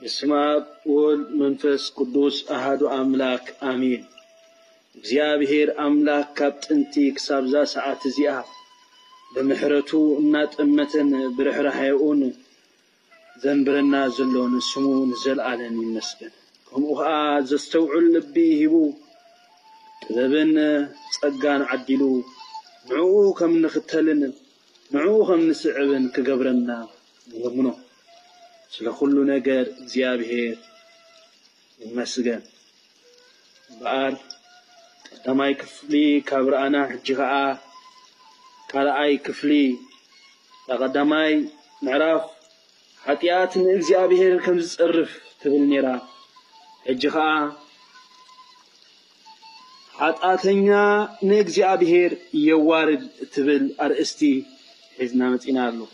በስመ ኣብ ወወልድ መንፈስ ቅዱስ ኣሃዱ ኣምላክ ኣሜን። እግዚኣብሔር ኣምላክ ካብ ጥንቲ ክሳብ እዛ ሰዓት እዚኣ ብምሕረቱ እናጠመተን ብርሕራሕኡን ዘንብረና ዘሎ ንስሙ ንዘለኣለም ይመስገን። ከምኡ ኸዓ ዘስተውዕል ልቢ ሂቡ ጥበብን ጸጋን ዓዲሉ ንዕኡ ከም ንኽተልን ንዕኡ ከም ንስዕብን ክገብረና ንለምኖ። ስለ ኩሉ ነገር እግዚኣብሔር ይመስገን። እምበኣር ቀዳማይ ክፍሊ ካብ ረኣና፣ ሕጂ ኸዓ ካልኣይ ክፍሊ እታ ቀዳማይ ምዕራፍ ሓጢኣት ንእግዚኣብሔር ከም ዝጸርፍ ትብል ነይራ። ሕጂ ኸዓ ሓጢኣተኛ ንእግዚኣብሔር የዋርድ እትብል ኣርእስቲ ሒዝና መጺና ኣለኹ።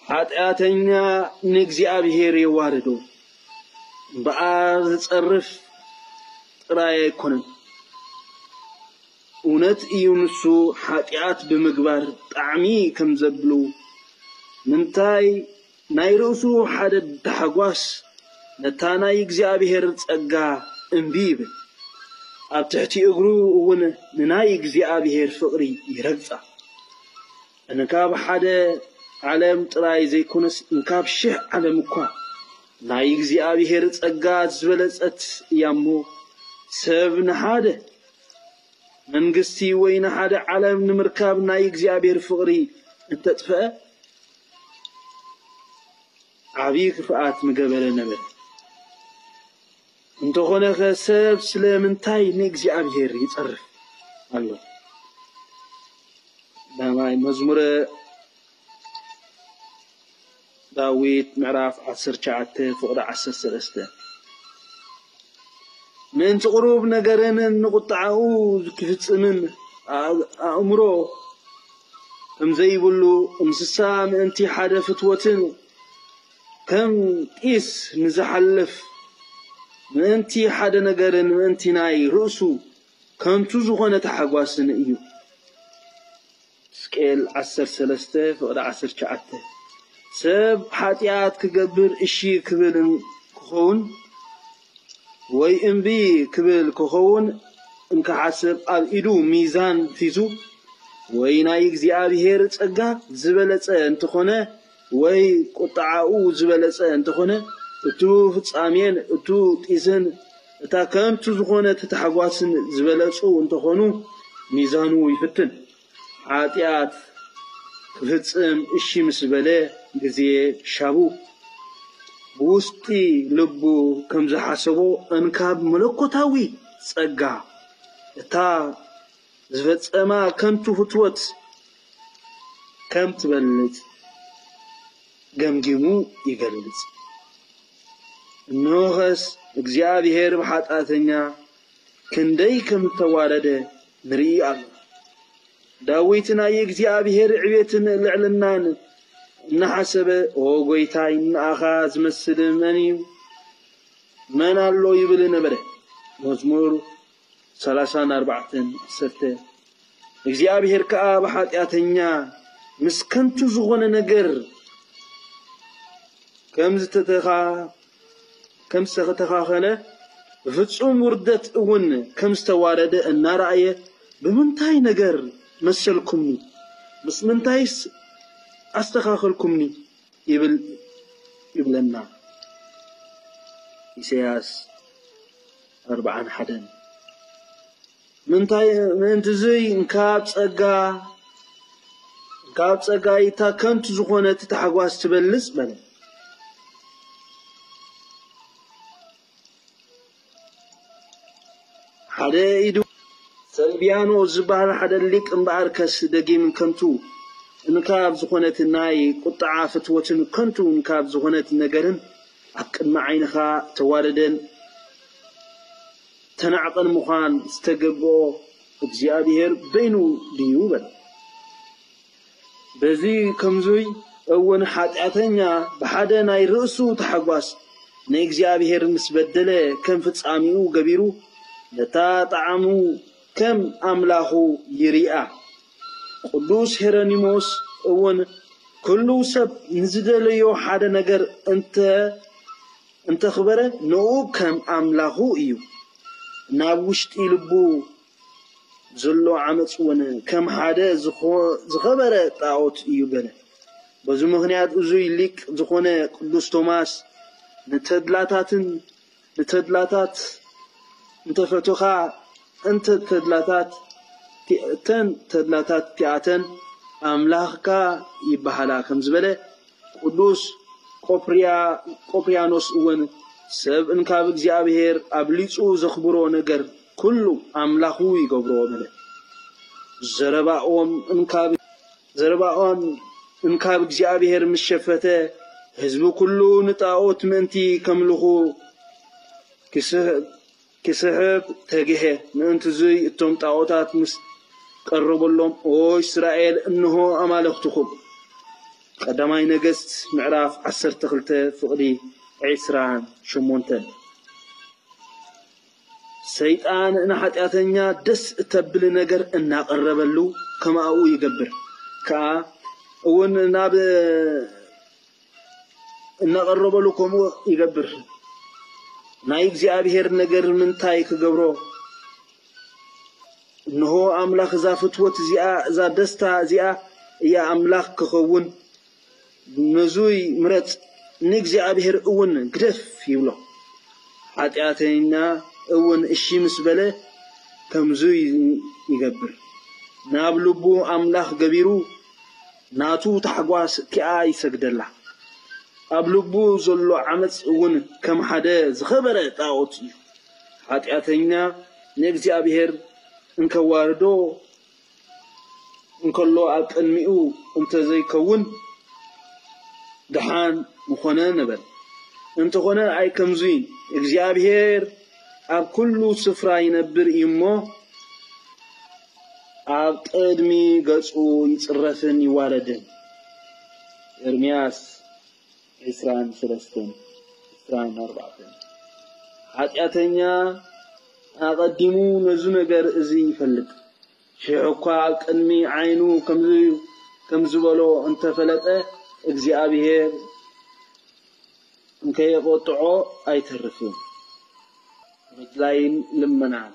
ሓጢኣተኛ ንእግዚኣብሔር የዋርዶ እምበኣር ዝጸርፍ ጥራይ ኣይኮነን። እውነት እዩ፣ ንሱ ሓጢኣት ብምግባር ጣዕሚ ከም ዘብሉ ምንታይ ናይ ርእሱ ሓደ ታሕጓስ ነታ ናይ እግዚኣብሔር ጸጋ እምቢ ይብል። ኣብ ትሕቲ እግሩ እውን ንናይ እግዚኣብሔር ፍቕሪ ይረግጻ። እንካብ ሓደ ዓለም ጥራይ ዘይኮነስ እንካብ ሽሕ ዓለም እኳ ናይ እግዚኣብሔር ጸጋ ዝበለጸት እያ እሞ፣ ሰብ ንሓደ መንግስቲ ወይ ንሓደ ዓለም ንምርካብ ናይ እግዚኣብሔር ፍቕሪ እንተጥፍአ ዓብዪ ክፍኣት ምገበረ ነበረ። እንተኾነ ኸ ሰብ ስለምንታይ ንእግዚኣብሔር ይጸርፍ ኣሎ? ቀዳማይ መዝሙረ ዳዊት ምዕራፍ ዓሰርተ ትሽዓተ ፍቕዲ ዓሰርተ ሰለስተ። ምእንቲ ቁሩብ ነገርን ንቁጥዓኡ ክፍጽምን ኣእምሮ ከም ዘይብሉ እንስሳ ምእንቲ ሓደ ፍትወትን ከም ጢስ ንዝሓልፍ ምእንቲ ሓደ ነገርን ምእንቲ ናይ ርእሱ ከንቱ ዝኾነ ተሓጓስን እዩ። ሕዝቅኤል ዓሰርተ ሰለስተ ፍቕዲ ዓሰርተ ትሽዓተ። ሰብ ሓጢኣት ክገብር እሺ ክብል ክኸውን ወይ እምቢ ክብል ክኸውን እንክሓስብ ኣብ ኢዱ ሚዛን ሒዙ ወይ ናይ እግዚኣብሔር ጸጋ ዝበለጸ እንተኾነ ወይ ቁጥዓኡ ዝበለጸ እንተኾነ እቱ ፍጻሜን እቱ ጢስን እታ ከንቱ ዝኾነት ታሕጓስን ዝበለጹ እንተኾኑ ሚዛኑ ይፍትን። ሓጢኣት ክፍጽም እሺ ምስ በለ ግዜ ሻቡ ብውሽጢ ልቡ ከም ዝሓሰቦ እንካብ መለኮታዊ ጸጋ እታ ዝፈጸማ ከንቱ ፍትወት ከም ትበልጽ ገምጊሙ ይገልጽ። እንሆኸስ እግዚኣብሔር ብሓጢኣተኛ ክንደይ ከም እተዋረደ ንርኢ ኣለና። ዳዊት ናይ እግዚኣብሔር ዕቤትን ልዕልናን እናሓሰበ፣ "ኦ ጐይታይ፣ ንኣኻ ዝመስል መን እዩ? መን ኣሎ?" ይብል ነበረ። መዝሙር ሰላሳን ኣርባዕተን ዓሰርተ። እግዚኣብሔር ከኣ ብሓጢኣተኛ ምስ ከንቱ ዝኾነ ነገር ከም ዝተተኻ-፣ ከም ዝተተኻኸለ ብፍጹም ውርደት እውን ከም ዝተዋረደ እናረኣየ፣ "ብምንታይ ነገር መሰልኩምኒ? ምስ ምንታይስ ኣስተኻኸልኩምኒ?" ይብል፣ ይብለና። ኢሳያስ ኣርባዓን ሓደን። ምንታይ፣ ምእንቲ እዙይ እንካብ ጸጋ፣ እንካብ ጸጋ እታ ከንቱ ዝኾነት ታሕጓስ ትበልጽ በለ። ሓደ ኢዱ ሰልቢያኖ ዝበሃል ሓደ ሊቅ እምበኣርከስ ደጊም ከንቱ እንካብ ዝኾነት ናይ ቁጥዓ ፍትወትን ከንቱ እንካብ ዝኾነት ነገርን ኣብ ቅድሚ ዓይንኻ ተዋረደን ተናዕቐን ምዃን ዝተገብኦ እግዚኣብሔር በይኑ ድዩ? በለ። በዚ ከምዙይ እውን ሓጢኣተኛ ብሓደ ናይ ርእሱ ታሕጓስ ንእግዚኣብሔር ምስ በደለ ከም ፍጻሜኡ ገቢሩ ነታ ጣዕሙ ከም ኣምላኹ ይሪኣ። ቅዱስ ሄረኒሞስ እውን ኩሉ ሰብ ንዝደለዮ ሓደ ነገር እንተ እንተኽበረ ንኡ ከም ኣምላኹ እዩ። ናብ ውሽጢ ልቡ ዘሎ ዓመፅ እውን ከም ሓደ ዝኾ- ዝኸበረ ጣዖት እዩ በለ። በዚ ምኽንያት እዙይ ሊቅ ዝኾነ ቅዱስ ቶማስ ንተድላታትን ንተድላታት እንተፈትኻ እንተ ተድላታት እተን ተድላታት እቲኣተን ኣምላኽካ ይበሃላ ከም ዝበለ ቅዱስ ቆፕርያ- ቆፕርያኖስ እውን ሰብ እንካብ እግዚኣብሔር ኣብሊፁ ዘኽብሮ ነገር ኩሉ ኣምላኹ ይገብሮ በለ። ዘረባኦም እንካብ ዘረባኦም እንካብ እግዚኣብሔር ምስ ሸፈተ ህዝቢ ኩሉ ንጣዖት ምእንቲ ከምልኹ ክስሕብ ተግሄ። ምእንቲ እዙይ እቶም ጣዖታት ምስ ቀረበሎም ኦ እስራኤል እንሆ ኣማልኽትኹም። ቀዳማይ ነገስት ምዕራፍ ዓሰርተ ክልተ ፍቕዲ ዕስራን ሸሞንተን። ሰይጣን ንሓጢኣተኛ ደስ እተብል ነገር እናቐረበሉ ከማኡ ይገብር ከኣ እውን ናብ እናቐረበሉ ከምኡ ይገብር። ናይ እግዚኣብሔር ነገር ምንታይ ክገብሮ? እንሆ ኣምላኽ እዛ ፍትወት እዚኣ እዛ ደስታ እዚኣ እያ ኣምላኽ ክኸውን ነዙይ ምረጽ ንእግዚኣብሔር እውን ግደፍ ይብሎ። ሓጢኣተኛ እውን እሺ ምስ በለ ከምዙይ ይገብር። ናብ ልቡ ኣምላኽ ገቢሩ ናቱ ታሕጓስ ኪኣ ይሰግደላ። ኣብ ልቡ ዘሎ ዓመፅ እውን ከም ሓደ ዝኸበረ ጣዖት እዩ። ሓጢኣተኛ ንእግዚኣብሔር እንከዋርዶ እንከሎ ኣብ ቅድሚኡ እንተዘይከውን ደሓን ምኾነ ንበል። እንተኾነ ኣይከምዙይ እግዚኣብሔር ኣብ ኩሉ ስፍራ ይነብር እዩ እሞ ኣብ ቅድሚ ገጹ ይጽረፍን ይዋረድን። ኤርምያስ ዕስራን ሰለስተን ዕስራን ኣርባዕተን ሓጢኣተኛ ኣቐዲሙ ነዚ ነገር እዚ ይፈልጥ። ሽሕ እኳ ኣብ ቅድሚ ዓይኑ ከም ዝበሎ እንተፈለጠ እግዚኣብሔር እንከየቆጥዖ ኣይተርፍን። ምድላይን ልመናን።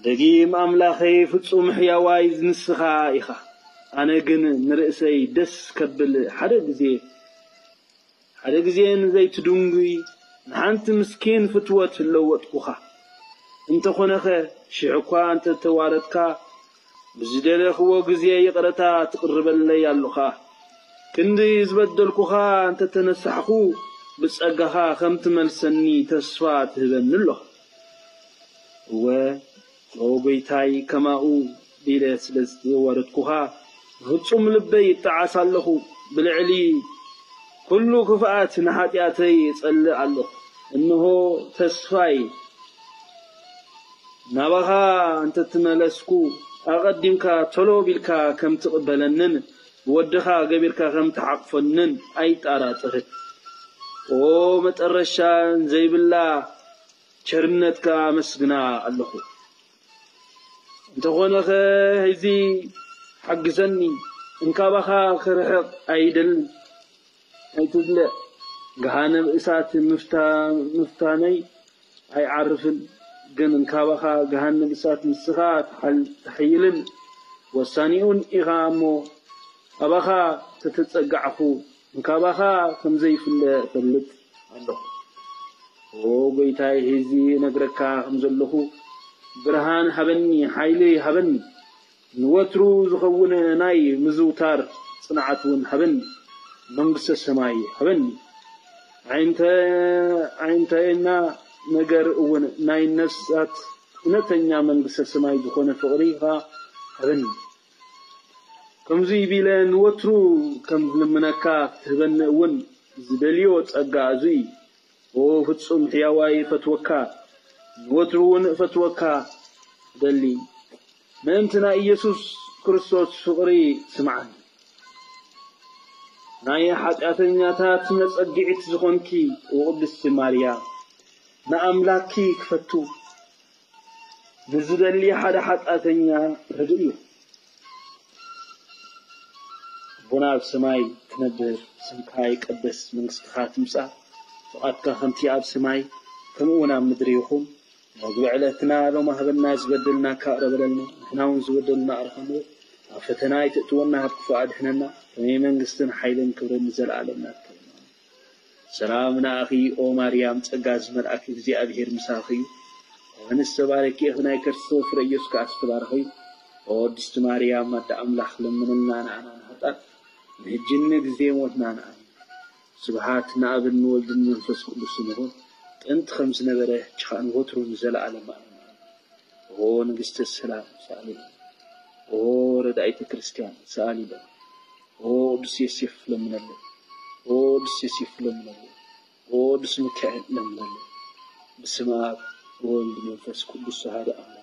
ደጊም ኣምላኸይ ፍጹም ሕያዋይ ንስኻ ኢኻ። ኣነ ግን ንርእሰይ ደስ ከብል ሓደ ግዜ ሓደ ግዜ ንዘይትድንጉይ ንሓንቲ ምስኪን ፍትወት ለወጥኩኻ። እንተኾነኸ ሽሕ እኳ እንተተዋረድካ ብዝደለኽዎ ግዜ ይቕረታ ትቕርበለይ ኣሎኻ። ክንዲ ዝበደልኩኻ እንተተነሳሕኹ ብጸጋኻ ከም ትመልሰኒ ተስፋ ትህበኒ ኣሎኻ። እወ ኦ ጎይታይ ከማኡ ኢለ ስለ ዘዋረድኩኻ ብፍጹም ልበይ ይጠዓስ ኣለኹ። ብልዕሊ ኩሉ ክፍኣት ንሓጢኣተይ እጸልእ ኣለኹ። እንሆ ተስፋይ ናባኻ እንተትመለስኩ ኣቐዲምካ ቶሎ ቢልካ ከም ትቕበለንን ወድኻ ገቢርካ ከም ትሓቕፈንን ኣይጠራጠርን። ኦ መጠረሻ ዘይብላ ቸርነትካ ኣመስግና ኣለኹ። እንተኾነኸ ሕዚ ሓግዘኒ፣ እንካባኻ ክርሕቕ ኣይደልን። ኣይትድለ፣ ገሃነብ እሳት ምፍታ- ምፍታነይ ኣይዓርፍን፣ ግን እንካባኻ ገሃነብ እሳት ንስኻ ትሓል- ትሕይልን ወሳኒኡን ኢኻ እሞ ኣባኻ ተተጸጋዕኹ እንካባኻ ከም ዘይፍለ እፈልጥ ኣለኹ። ኦ ጎይታይ፣ ሕዚ እነግረካ ከም ዘለኹ ብርሃን ሃበኒ፣ ሓይሊ ሃበኒ፣ ንወትሩ ዝኸውን ናይ ምዝውታር ጽንዓት እውን ሃበኒ፣ መንግስተ ሰማይ ሃበኒ። ዓይንተ- ዓይንተና ነገር እውን ናይ ነፍሳት እውነተኛ መንግስተ ሰማይ ዝኾነ ፍቕሪ ሃበኒ። ከምዚ ቢለ ንወትሩ ከም ዝልምነካ ክትህበኒ እውን ዝደልዮ ጸጋ እዚ እዩ። ኦ ፍጹም ሕያዋይ እፈትወካ፣ ንወትሩ እውን እፈትወካ እደሊ። ምእንቲ ናይ ኢየሱስ ክርስቶስ ፍቕሪ ስምዓኒ። ናይ ሓጢኣተኛታት መጸግዒት ዝኾንኪ ኦ ቅድስቲ ማርያ፣ ንኣምላኪ ክፈቱ ንዝደሊ ሓደ ሓጢኣተኛ ርድእዮ። ኣቦና ኣብ ሰማይ ትነብር፣ ስምካ ይቀደስ፣ መንግስትኻ ትምጻእ፣ ፍቓድካ ከምቲ ኣብ ሰማይ ከምኡ እውን ኣብ ምድሪ ይኹን። መግቢ ዕለትና ሎም ሃበና፣ ዝበደልና እካ እቕረ በለልና፣ ንሕና እውን ዝበደልና እቕረ ክንብል፣ ኣብ ፈተና ኣይተእትወና፣ ካብ ክፉእ ኣድሕነና፣ ከመይ መንግስትን ሓይልን ክብርን ንዘለኣለም ናትካ እዩ። ሰላም ንኣኺ ኦ ማርያም፣ ጸጋ ዝመልኣኪ እግዚኣብሔር ምሳኺ እዩ። ኣንስቲ ዝተባረኪ ኢኺ፣ ናይ ከርሲ ፍረ ኢየሱስ ከኣ ዝተባረኸ እዩ። ኦ ቅድስቲ ማርያም ኣደ ኣምላኽ፣ ለምንልና ንኣና ንሓጣን፣ ንሕጂ ንግዜ ሞትና ንኣን። ስብሓት ንኣብን ንወልድን መንፈስ ቅዱስን ይኹን፣ ጥንቲ ከም ዝነበረ፣ ሕጂ ኸኣ ንወትሩ ንዘለኣለም ኣለም። ኦ ንግስተ ሰላም፣ ሰኣሊ። ኦ ረዳኢተ ክርስቲያን፣ ሰኣሊ። ኦ ቅዱስ ዮሴፍ፣ ለምነለይ። ኦ ቅዱስ ዮሴፍ፣ ለምነለይ። ኦ ቅዱስ ሚካኤል፣ ለምነለይ። ብስመ ኣብ ወወልድ መንፈስ ቅዱስ ኣሐዱ ኣምላክ።